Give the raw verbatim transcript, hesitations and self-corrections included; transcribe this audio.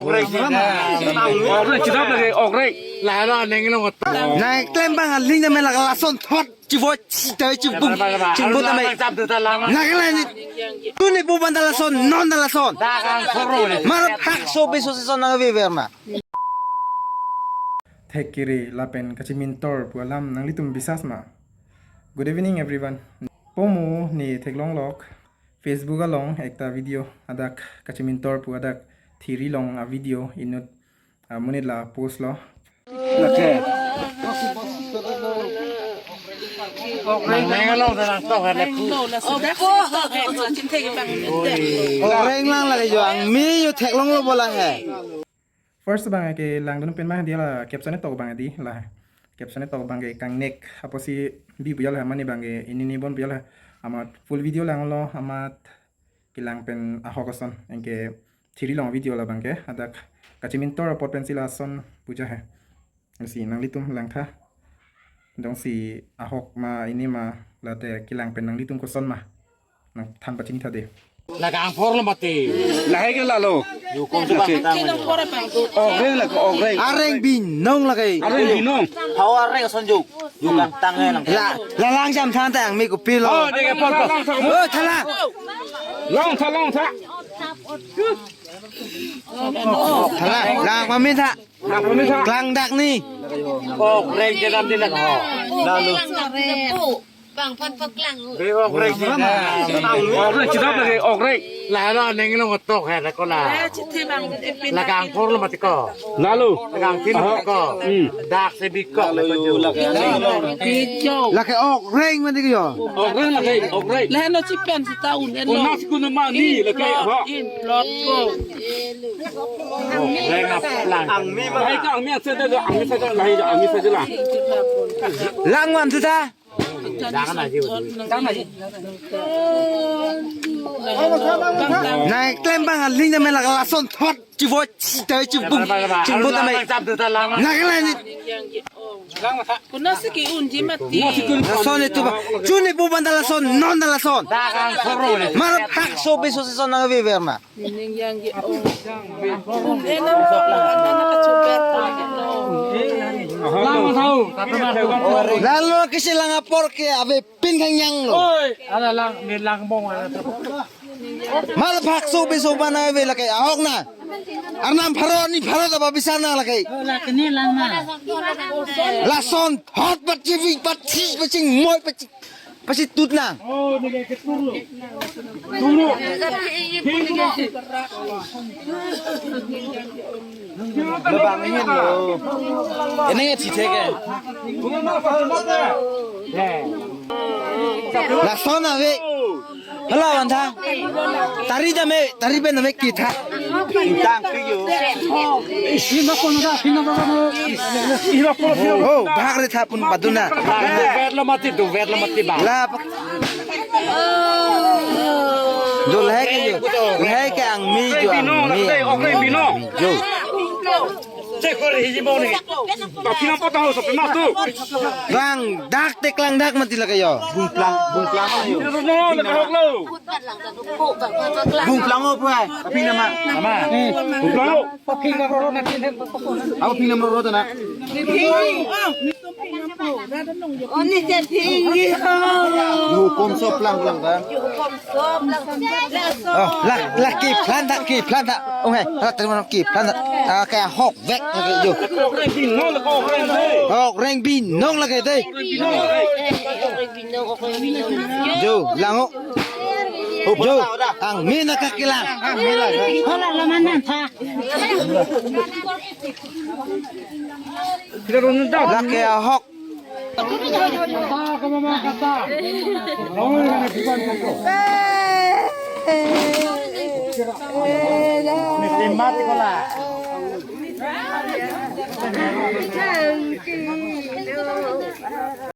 Okrek, okrek, chidap lagi, okrek. Lahelo neng lo ngot. Nangklem abang aling tame lak lason thot chivo chita chibung chibung tame. Nangklem ni. Tuni pu ban ta lason, non ta lason. Mar phak so beso si son nangvever ma. Thek kiri lapen kachimintor pu alam nanglitum bisas ma. Good evening everyone. Pomo ne theklong lok. Facebook along ekta video hadak kachimintor pu hadak thiri long a video inut amonit la post lo. Nang neng along ta nang tok ha le pu. Okreng lang lake jo angmi yo theklong lo bola he. First abang ke langdun pen ma dia la caption tok abang di la. Caption tok abang ke kangnek apotsi bi pu ya la mane abang ke ini ni bon pu ya la amat full video langlo amat kelang pen ahok ason anke thiri long video la abang ke hadak kachimintor apot pensi lason puja he. Si nanglitum langtha. Dong si ahok ma ini ma late kelang pen nanglitum koson ma. Nangthan pachini tha de. Lagang por lo mati. Lahai ke lalo. Yu kom se bang. Okreng lake okreng. Areng binong lake. Areng binong. Hau areng ason juk. Yu kangtang he lang. La, la lang jam than tang mi kopi lo. Oh, de ke por por. Oh, thala. Long tha, long tha. Thala, lang pame tha. Lang pame tha. Klang dak ni. Okreng kedam di lak ho. Lalu. Bang pan paklang. Be okrek si na. Okrek chidap lagi okrek. Lahelo neng lo ngot tok he la ko la. Lagang por lo mati ko. Lalu. Lagang tin ko. Hmm. Dak se bi ko. Lalu yo lake. Lake okreng mati ko yo. Okreng lake okrek. Lahelo chipen si taun en lo. Unas kuno mani lake ha. In plot ko. Okreng aplang. Angmi ma. Lahai ke angmi ase de, angmi saja lahai, angmi saja la. Lang wan tu ta. Nangklem abang aling tame lak lason thot chivo chita chibung chibung tame. Nangklem ni. Kuna si ke-unji mati. Lason itu ba. Tuni pu ban ta lason, non ta lason. Mar phak so beso si son nangvever ma. Lalo kisi lang apor ke avepin khangyang lo. Oi, ala lang, ne lang bong ala. Mar phak so beso ban ave lake ahok na. Arnam pharo ni pharo ta ba bisa na lake. Lake ne lang na. Lason thot bat chivi bat chis bat ching moi bat ching. Pasi tut nang. Oh, ini kayak ketur lo. Tunggu. Lebang ini lo. Ini nggak cicek ya? Lason ave. Hala wan tha. Tari dame, tari pen dame ki tha. Tang ki yo. Oh, bhag re tha pun paduna. Duvet lo mati, duvet lo mati ba. La. Do lahai ke yo. Lahai ke angmi jo, angmi, angmi, angmi jo. Cek kore hiji bau ni. Tapi nampak tahu sampai masuk. Klang dak te klang dak mati lake yo. Bungplang, bungplang yo. Ini lo, lo, lo, lo. Bungplang apa? Aphi nama? Nama. Bungplang lo. Aphi nama roro na. Oni jadi. Yo kom so plang plang kan. Oh, la, la ki plan ta, ki plan ta. Oh, he, la terima ki plan ta. Ah, kayak hok vek lake jo. Okreng binong lake de. Jo, lang ho. Jo, angmi na kakilang. Hola, la mana tha. Lake ahok.